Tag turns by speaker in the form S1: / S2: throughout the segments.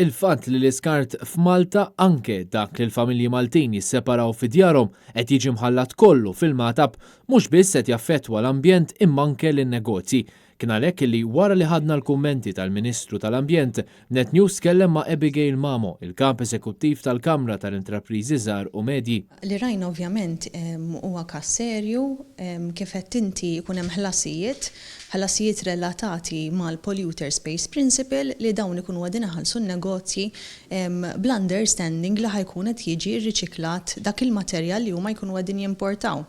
S1: Il-fatt li l-iskart f'Malta, anke dak li l-familji Maltin jisseparaw fi djarhom, qed jiġi mħallat kollu fil-Magħtab, mhux biss qed jaffettwa l-ambjent imma anke lin-negozji. Kien għalhekk li wara li ħadna l-kummenti tal-Ministru tal-Ambjent, Net News tkellem ma' Abigail Mamo, il-Kap Eżekuttiv tal-Kamra tal-Intrapriżi Żgħar u Medji.
S2: Li rajna ovvjament huwa każ serju, kif għedt inti jkun hemm ħlasijiet, ħlasijiet relatati mal-polluters pays principle li dawn ikunu qegħdin iħallsu n-negozji bl-understanding li ħa jkun qed jiġi rriċiklat dak il-materjal li huma jkunu qegħdin jimportaw.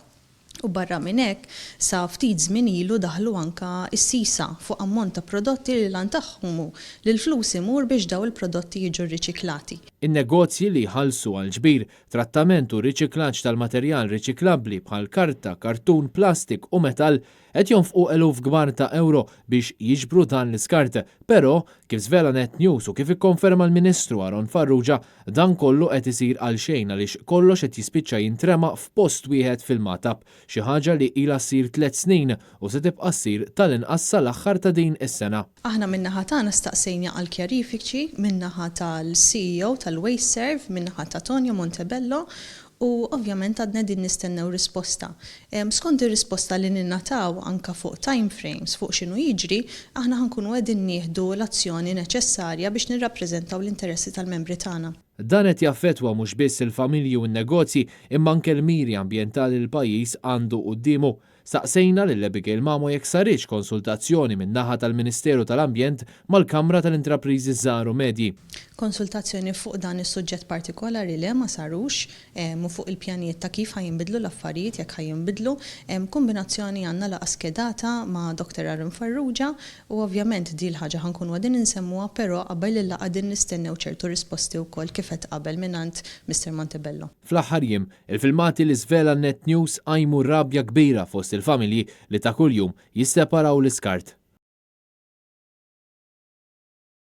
S2: U barra minn hekk, sa ftit żmien ilu daħlu anke s-sisa fuq ammont ta' prodotti li l-għan tagħhom hu li l-flus imur biex dawn il-prodotti jiġu rriċiklati.
S1: In-negozji li jħallsu għall-ġbir, trattament u riċiklaġġ tal-materjal riċiklabbli bħal karta, kartun, plastik u metall qed jonfqu eluf kbar ta' ewro biex jiġbru dan l-iskart. Però, kif żvela Net News u kif ikkonferma l-Ministru Aaron Farrugia, dan kollu qed isir għalxejn għaliex kollox qed jispiċċa jintrema f'post wieħed fil-Magħtab, xi ħaġa li ilha ssir tlett snin u se tibqa' ssir tal-inqas sal-aħħar ta' din is-sena.
S2: Aħna min-naħa tagħna staqsejna għal kjarifiċi min-naħa tal-CEO tal-WasteServ, min-naħa ta' Tonio Montebello U ovvjament għadna qegħdin nistennew risposta. Skont ir-risposta li ningħataw anke fuq time frames, fuq x'inhu jiġri, aħna ħa nkunu qegħdin nieħdu l-azzjoni neċessarja biex nirrappreżentaw l-interessi tal-membri tagħna.
S1: Dan qed jaffettwa mhux biss il-familji u n-negozji imma anke l-miri ambjentali li l-pajjiż għandu quddiemu. Staqsejna lil Abigail Mamo jekk saritx konsultazzjoni min-naħa tal-Ministeru tal-Ambjent mal-Kamra tal-Intrapriżi Żgħar u Medji.
S2: Konsultazzjoni fuq dan is-suġġett partikolari le ma sarux u fuq il-pjanijiet ta' kif ħa jinbidlu l-affarijiet jekk ħa jinbidlu. B'kumbinazzjoni għandna laqgħa skedata ma' Doctor Aaron Farrugia u ovvjament di l-ħaġa ħa nkunu qegħdin insemmuha però qabel il-laqgħa qegħdin nistennew ċertu risposti wkoll kif għedt qabel mingħand Mister Montebello.
S1: Fl-aħħar jiem, Il-filmati li żvela Net News qajmu rabja kbira fost il-familji li ta' kuljum jisseparaw l-iskart.